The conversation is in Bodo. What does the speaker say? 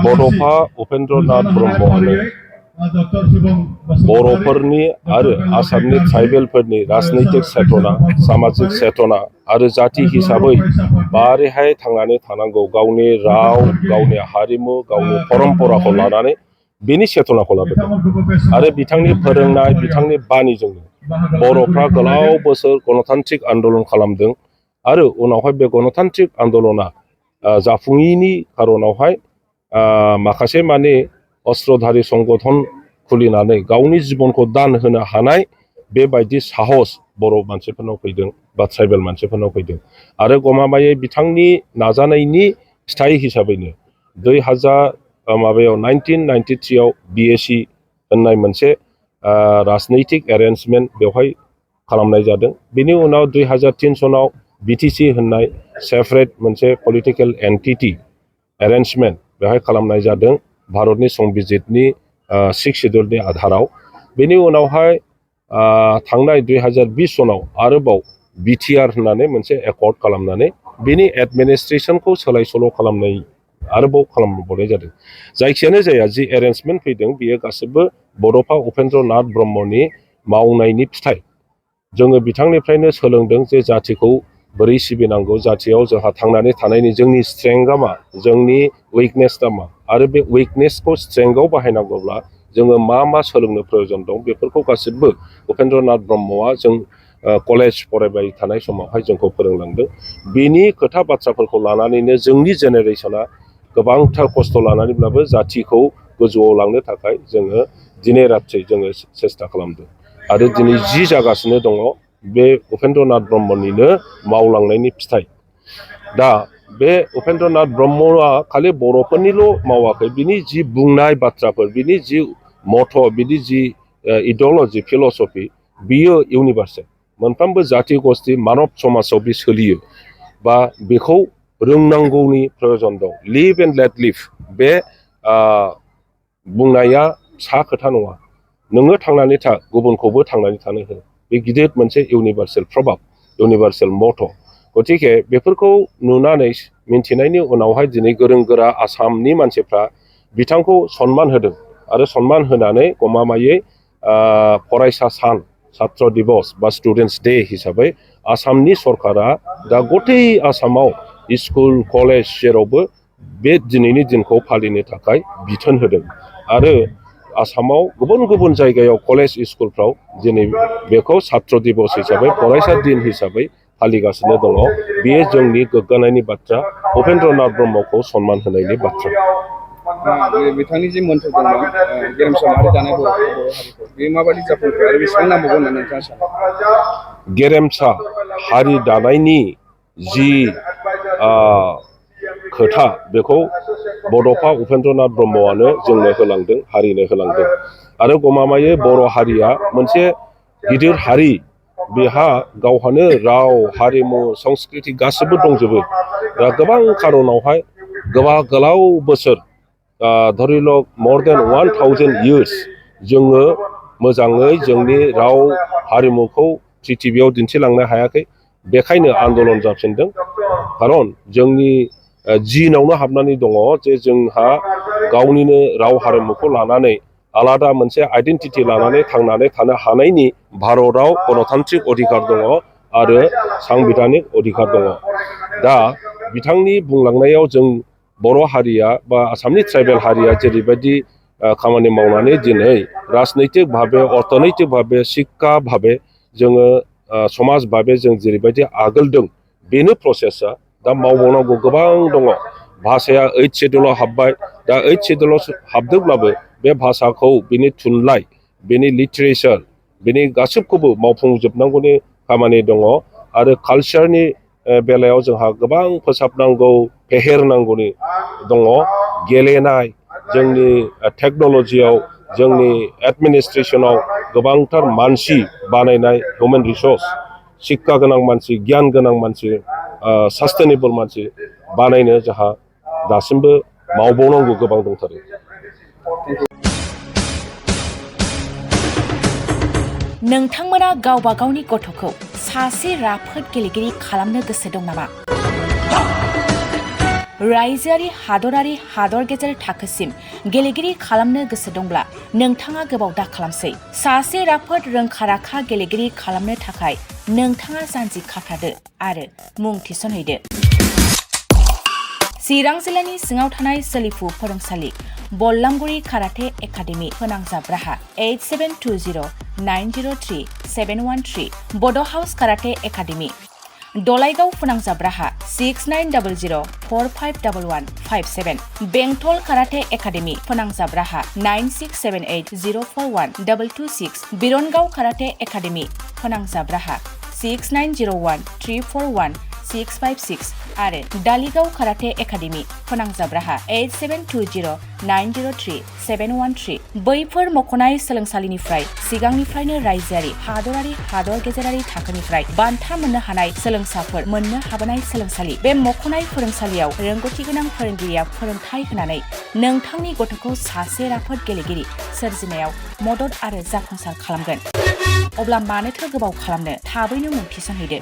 बड'फा उपेन्द्रनाथ ब्रह्मआनो बर'फोरनि आरो आसामनि ट्राइबेलफोरनि राजनैतिक चेतना सामाजिक चेतना आरो जाति हिसाबै माबोरैहाय थांनानै थानांगौ गावनि राव गावनि हारिमु गावनि परम्पराखौ लानानै बेनि चेतनाखौ लाबोदों आरो बिथांनि फोरोंनाय बिथांनि बाणीजोंनो बर'फ्रा गोलाव बोसोर गणतान्त्रिक आन्दलन खालामदों आरो उनावहाय बे गणतान्त्रिक आन्दलना जाफुङैनि खारनावहाय माखासे माने अस्त्रधारी संगठन खुलिनानै गावनि जिबनखौ दान होनो हानाय बेबायदि साहस बर' मानसिफोरनाव फैदों बा ट्राइबेल मानसिफोरनाव फैदों आरो गमामायै बिथांनि नाजानायनि फिथाइ हिसाबैनो 1993 आव BSc होननाय मोनसे राजनैतिक एरेन्जमेन्ट बेवहाय खालामनाय जादों। बेनि उनाव 2003 सनाव BTC होननाय सेपारेट मोनसे पलिटिकेल एन्टिटी एरेन्जमेन्ट बेवहाय खालामनाय जादों भारतनि संबिजितनि 6 शेड्यूलनि आधाराव। बेनि उनावहाय थांनाय 2020 सनाव आरोबाव BTR होननानै मोनसे एकर्ड खालामनानै बेनि एडमिनिस्ट्रेशनखौ सोलाय सोल' खालामनाय आरोबाव खालामबावनाय जादों। जायखियानो जाया जि एरेन्जमेन्ट फैदों बियो गासिबो बड'फा उपेन्द्रनाथ ब्रह्मनि मावनायनि फिथाइ। जोङो बिथांनिफ्रायनो सोलोंदों जे जातिखौ बोरै सिबिनांगौ, जातियाव जोंहा थांनानै थानायनि जोंनि स्ट्रेंथआ मा, जोंनि उइकनेसआ मा आरो बे उइकनेसखौ स्ट्रेंथआव बाहायनांगौब्ला जोङो मा मा सोलोंनो प्रयोजन दं बेफोरखौ गासिबो उपेन्द्रनाथ ब्रह्मआ जों कलेज फरायबाय थानाय समावहाय जोंखौ फोरोंलांदों। बेनि खोथा बाथ्राफोरखौ लानानैनो जोंनि जेनेरेसना गोबांथार खस्थ' लानानैब्लाबो जातिखौ गोजौआव लांनो थाखाय जोङो दिनै रात्रि जोङो सेस्था खालामदों आरो दिनै जि जागासिनो दङ बे उपेन्द्रनाथ ब्रह्मनिनो मावलांनायनि फिथाइ। दा बे उपेन्द्रनाथ ब्रह्मआ खालि बर'फोरनिल' मावाखै, बिनि जि बुंनाय बाथ्राफोर, बिनि जि मथ', बिनि जि इडिअल'जि फिल'सफि बियो इउनिभार्सेल। मोनफ्रोमबो जाति गस्थि मानब समाजाव बे सोलियो बा बेखौ रोंनांगौनि प्रयोजन दं। लिभ एन्ड लेट लिभ बे बुंनाया फिसा खोथा नङा। नोङो थांनानै था, गुबुनखौबो थांनानै थानो हो। बे गिदिर मोनसे इउनिभार्सेल प्रभाब, इउनिभार्सेल मथ'। गतिके बेफोरखौ नुनानै मिन्थिनायनि उनावहाय दिनै गोरों गोरा आसामनि मानसिफ्रा बिथांखौ सनमान होदों आरो सनमान होनानै गमामायै फरायसा सान छात्र दिबस बा स्टुडेन्टस डे हिसाबै आसामनि सरकारा दा गथै आसामाव स्कुल कलेज जेरावबो बे दिनैनि दिनखौ फालिनो थाखाय बिथोन होदों आरो आसामाव गुबुन गुबुन जायगायाव कलेज स्कुलफ्राव दिनै बेखौ छात्र दिबस हिसाबै फरायसा दिन हिसाबै फालिगासिनो दङ। बेयो जोंनि गोग्गानायनि बाथ्रा, उपेन्द्रनाथ ब्रह्मखौ सनमान होनायनि बाथ्रा। बिथांनि जि मोन्थोर दंमोन गेरेमसा माहारि दानाय बर' हारिखौ बे माबायदि जाफुंखो आरो बेसेबां नांबावगौ होननानै नोंथाङा सानो? गेरेमसा हारि दानायनि जि खोथा बेखौ बड'फा उपेन्द्रनाथ ब्रह्मआनो जोंनो होलांदों, हारिनो होलांदों आरो गमामायै बर' हारिया मोनसे गिदिर हारि। बेहा गावहानो राव हारिमु संस्कृति गासिबो दंजोबो। दा गोबां खारनावहाय गोलाव बोसोर धरिलक more than 1000 years जोङो मोजाङै जोंनि राव हारिमुखौ प्रिथिबियाव दिन्थिलांनो हायाखै। बेखायनो आन्दलन जाफिनदों। खारन जोंनि जिनावनो हाबनानै दङ जे जोंहा गावनिनो राव हारिमुखौ लानानै आलादा मोनसे आइडेन्टिटि लानानै थांनानै थानो हानायनि भारतआव गणतान्त्रिक अधिकार दङ आरो सांबिधानिक अधिकार दङ। दा बिथांनि बुंलांनायाव जों बर' हारिया बा आसामनि ट्राइबेल हारिया जेरैबायदि खामानि मावनानै दिनै राजनैतिक भाबे, अर्थनैतिक भाबे, शिक्षा भाबे जोङो समाज भाबे जों जेरैबायदि आगोलदों बेनो प्रसेसआ। दा मावबावनांगौ गोबां दङ। भाषाया 8 शेड्यूलाव हाबबाय। दा 8 शेड्यूलाव हाबदोंब्लाबो बे भाषाखौ, बिनि थुनलाइ, बिनि लिटारेचार, बिनि गासिबखौबो मावफुंजोबनांगौनि खामानि दङ आरो कालचारनि बेलायाव जोंहा गोबां फोसाबनांगौ, फेहेरनांगौनि दङ। गेलेनाय, जोंनि टेक्न'लजियाव, जोंनि एडमिनिस्ट्रेसनाव गोबांथार मानसि बानायनाय, ह्यूमेन रिसोर्स, शिक्षा गोनां मानसि, गियान गोनां मानसि, सास्टेनेबल मानसि बानायनो जोंहा दासिमबो मावबावनांगौ गोबां दंथारो। नोंथांमोना गावबा गावनि गथ'खौ सासे राफोद गेलेगिरि खालामनो गोसो दं नामा? रायजोआरि हादरारि हादर गेजेर थाखोसिम गेलेगिरि खालामनो गोसो दंब्ला नोंथाङा गोबाव दा खालामसै। सासे राफोद रोंखा-राखा गेलेगिरि खालामनो थाखाय नोंथाङा जानजि खाफ्रादो आरो मुं थिसनहैदो। चिरां जिल्लानि सिङाव थानाय सोलिफु फोरोंसालि बल्लामगुरि काराटे एकाडेमि फोनांजाब राहा 8720903713 बड' हाउस काराटे एकाडेमि दलाइगाव फोनांजाब राहा 6900451157 बेंटल काराटे एकाडेमि फोनांजाब राहा 9678041226 बिरनगाव काराटे एकाडेमि फोनांजाब राहा 6901341656 आरो दालिगाव काराटे एकाडेमि फोनांजाब राहा 8720903713 बैफोर मख'नाय सोलोंसालिनिफ्राय सिगांनिफ्रायनो रायजोआरि हादरारि हादर गेजेरारि थाखोनिफ्राय बान्था मोननो हानाय सोलोंसाफोर मोननो हाबोनाय सोलोंसालि। बे मख'नाय फोरोंसालियाव रोंगौथि गोनां फोरोंगिरिया फोरोंथाय होनानै नोंथांनि गथ'खौ सासे राफोद गेलेगिरि सोरजिनायाव मदद आरो जाफुंसार खालामगोन। अब्ला मानोथो गोबाव खालामनो, थाबैनो मुं थिसनहैदो।